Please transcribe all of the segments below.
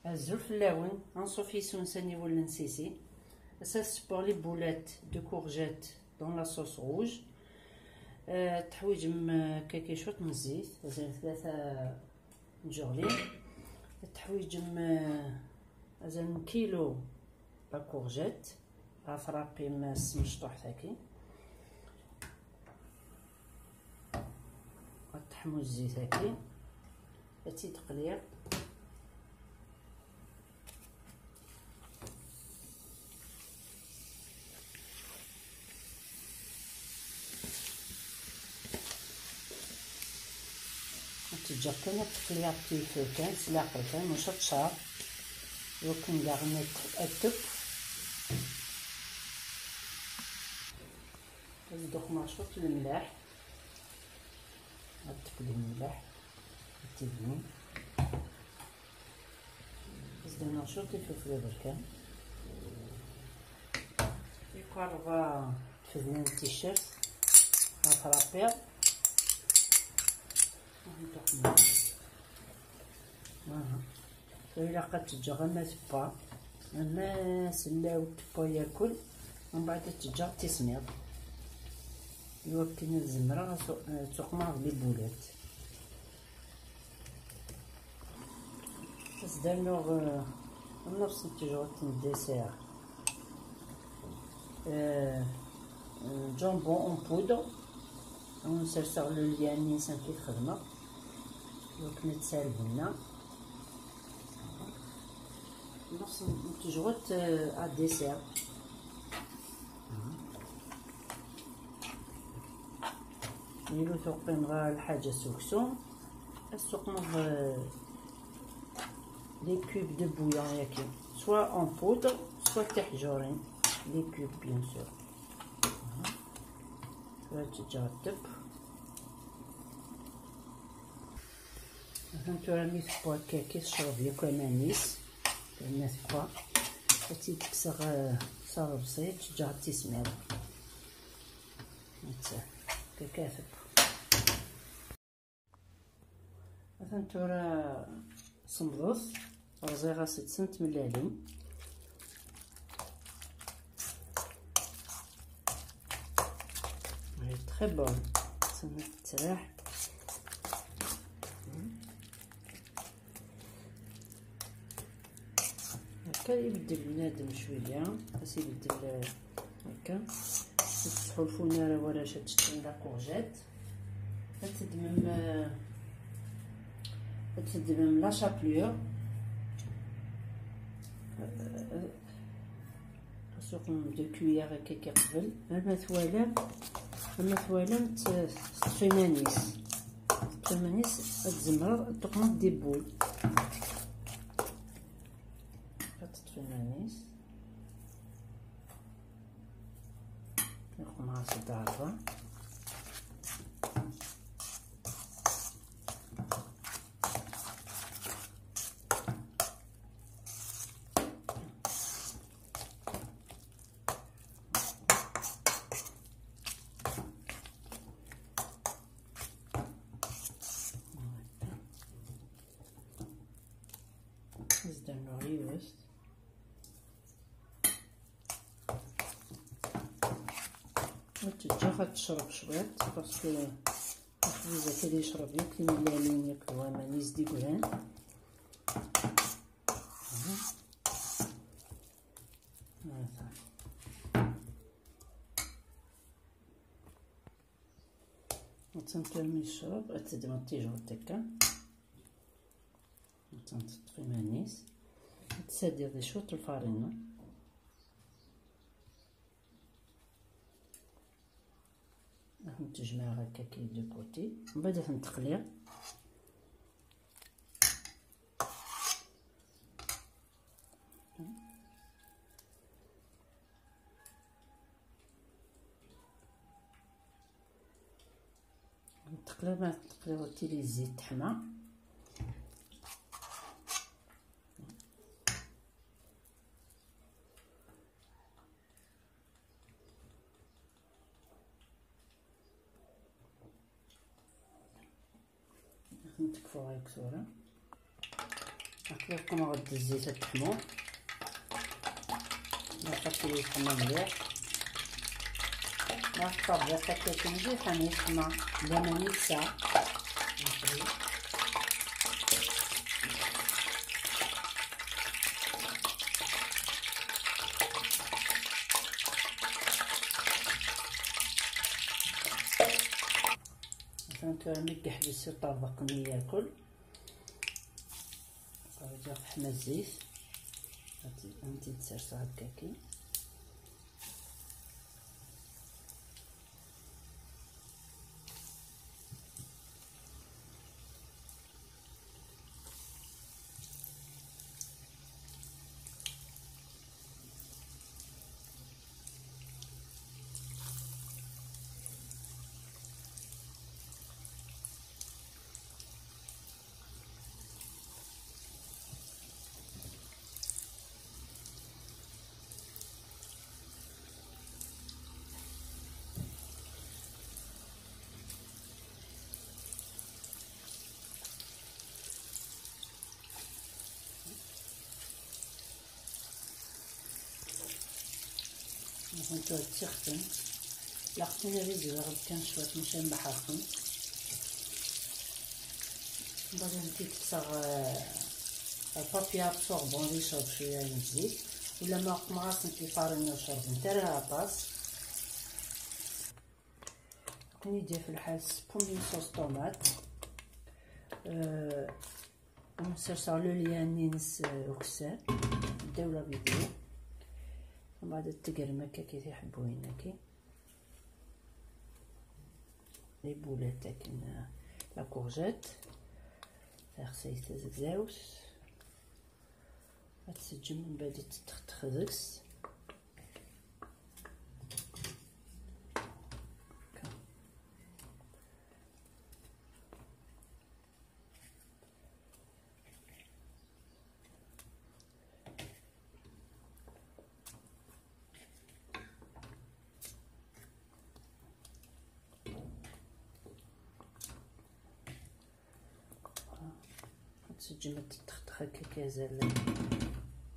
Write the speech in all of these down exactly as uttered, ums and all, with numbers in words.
Azul fell-awen, anṣuf yis-wen s aniwel n Sisi. Ass-a, pour les boulettes de courgette dans la sauce rouge. Euh, teḥwiǧem, euh, kaki cwiṭ n zzit, azal tlata n tjuɣlin. Teḥwiǧem, euh, azal n kilo la courgette, ad trapim s tmecṭuḥt-agi. Ad teḥmu zzit-agi. Ad tt-id-qliɣ. Ad tt-ǧǧeɣ kan ad teqli ɣef tilifut kan, s leɛqel kan, maca tecɛer. Iwakken daɣen ad, ad teb. Ad d-uxmeɣ cwiṭ lemlaḥ. Ad tefk lemlaḥ. Ad tibni. Zdaneɣ cwiṭ ifufli berkan. Iqerreb tfedna n ticcert. Ad trapiḍ. Voilà. Ilaq ad teǧǧeɣ ama tewwa, ama sellaw tewwa yakul, mbeɛd ad teǧǧeɣ tismiḍ. Iwakken ad zemreɣ ad su-, ad tuqmeɣ les boulettes. Ad s-d-rnuɣ, euh, nneṣ n tejɣelt n dessert. Euh, euh, jambon en poudre. Ad wen-serseɣ le lien-nni s amek i t-xedmeɣ. Iwakken ad tesɛu lbenna. Nneṣ n tejɣelt, euh, à dessert. Ilu tuqqimeḍ ara lḥaǧa s uksum. Ad tessuqmeḍ, euh, les cubes de bouillon-yagi, soit en poudre, soit tiḥjurin, les cubes, bien sûr. Tura ad teǧǧeɣ ddebb. Atan tura mi tewwa akkaki, tecreb yakk aman-is. Terna tewwa. Ad tt-id-kkseɣ, eh, s aḍebsi, ad teǧǧeɣ tismiḍ. Netta, akka tewwa. Atan tura semmḍet, rẓiɣ-as-d snat tmellalin. Elle est très bonne. Semmḍet tettraḥ. Akka ibeddel bnadem cwiya, as ibeddel, eh, akka. Ur tettḥulfun ara warrac ad teččem la courgette. Ad teddmem, eh, ad teddmem la chapelure. Eh, eh, Suqem deux cuillères akka qbel. Ama twalam, ama twalam t-, teṭṭef iman-is. Teṭṭef iman-is, ad tzemreḍ ad tuqmeḍ des boules. Ad teṭṭef iman-is. Nuqmeɣ-as-d ɛerḍa. Ad s-d-rnuɣ yiwet. Ad tt-ǧǧeɣ ad tecreb cwiṭ, parce que axbiz akka ad yecreb yakk timellalin yakk d waman i s-d-yeggran. Hata. Attan kan mi tecreb, ad teddmeḍ tijewt akka. Attan teṭṭef iman-is. Ad tsadiḍ di cwiṭ lfarina. Ad tent-jemɛeɣ akka kif de côté. Mbeɛd ad tent-qliɣ. Teqliḍ ma teqliḍ tili zzit teḥma. Ad ten-tekfuɣ akk tura. Aql-iken ɣer zzit ad teḥmu. Naqas ad yeḥma mliḥ. Ma teṭṭerḍiqt akka kan mliḥ, ad yeḥma laman i tesɛa. Atan tura mi yeḥbes uṭerḍeq-nni yakul. Rǧiɣ teḥma zzit. Ad tt-, ad tt-id-serseɣ akka-kin. Nxen tura d tixten. Laqen ad izwiɣ kan cwiṭ, maca mbeḥ rxen. Mbeɛd ad kkseɣ, eh, papier absorbant ad yecreb cwiya n zzit. Ulamma qemɣasent tifarin ur cerrbemt ara aṭas. Akken i d-yaf lḥal s pomme sauce tomate. Eh, Ad serseɣ le lien-ines, eh, ukessar ddaw la vidéo. Mbeɛd ad tegrem akka-ki tiḥebbuyin-agi. Les boulettes akken, eh, la courgette. Taxsayt tazegzawt. Ad tseǧǧem mbeɛd ad tettextex deg-s. Ad teǧǧem ad teṭṭexṭex akka-ki azal,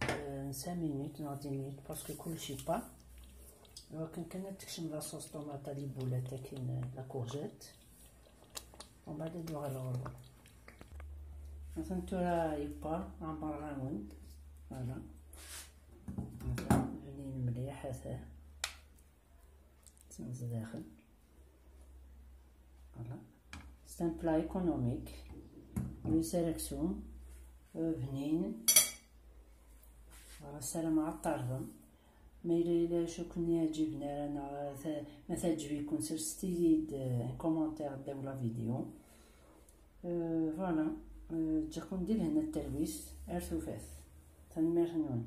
euh, cinq minutes neɣ dix minutes, parce que kullec yewwa. Iwakken kan ad tekcem la sauce tomate, les boulettes akin, la courgette. Mbeɛd ad d-uɣaleɣ ɣur-wen. Atan tura yewwa, ɛemreɣ-awen. Voilà. Atan bnin mliḥ, atan. Atan zdaxel. Voilà. C'est un plat économique. Yusa-d aksum, euh, bnin. Voilà, ssarameɣ ad t-terḍem. Ma yella yella acu ken-iɛǧiben ara, neɣ ta-, ma teɛǧeb-iken, serset-iyi-d, euh, un commentaire ddaw la vidéo. Euh, voilà. Euh, ǧǧiɣ-ken di lehna d talwit. Ar tufat. Tanemmirt-nwen.